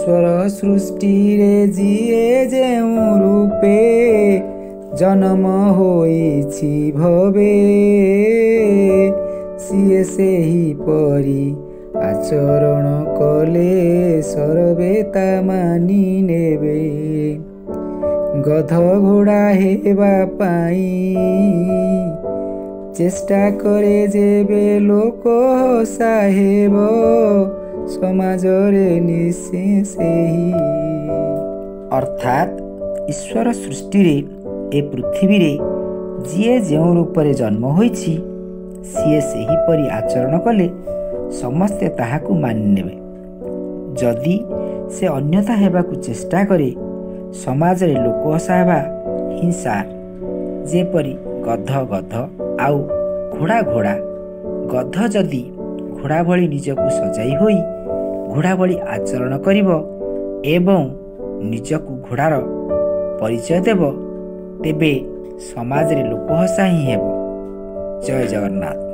ଈଶ୍ୱର ସୃଷ୍ଟିରେ ଯିଏ ଯେଉଁ ରୂପେ ଜନମ ହୋଇଛି ଭବେ, ସିଏ ସେହିପରି ଆଚରଣ କଲେ ସରବେ ତା ମାନି ନେବେ। ଗଧ ଘୋଡ଼ା ହେବା ପାଇଁ ଚେଷ୍ଟା କରେ ଯେବେ, ଲୋକ ହସା ହେବ ସମାଜରେ ନିଶେ ସେହି। ଅର୍ଥାତ୍ ଈଶ୍ୱର ସୃଷ୍ଟିରେ ଏ ପୃଥିବୀରେ ଯିଏ ଯେଉଁ ରୂପରେ ଜନ୍ମ ହୋଇଛି, ସିଏ ସେହିପରି ଆଚରଣ କଲେ ସମସ୍ତେ ତାହାକୁ ମାନିନେବେ। ଯଦି ସେ ଅନ୍ୟଥା ହେବାକୁ ଚେଷ୍ଟା କରେ, ସମାଜରେ ଲୋକ ହସା ହେବା ହିଁ ସାର। ଯେପରି ଗଧ ଗଧ ଆଉ ଘୋଡ଼ା ଘୋଡ଼ା। ଗଧ ଯଦି ଘୋଡ଼ା ଭଳି ନିଜକୁ ସଜାଇ ହୋଇ ଘୋଡ଼ା ଭଳି ଆଚରଣ କରିବ ଏବଂ ନିଜକୁ ଘୋଡ଼ାର ପରିଚୟ ଦେବ, ତେବେ ସମାଜରେ ଲୋକ ହସା ହିଁ ହେବ। ଜୟ ଜଗନ୍ନାଥ।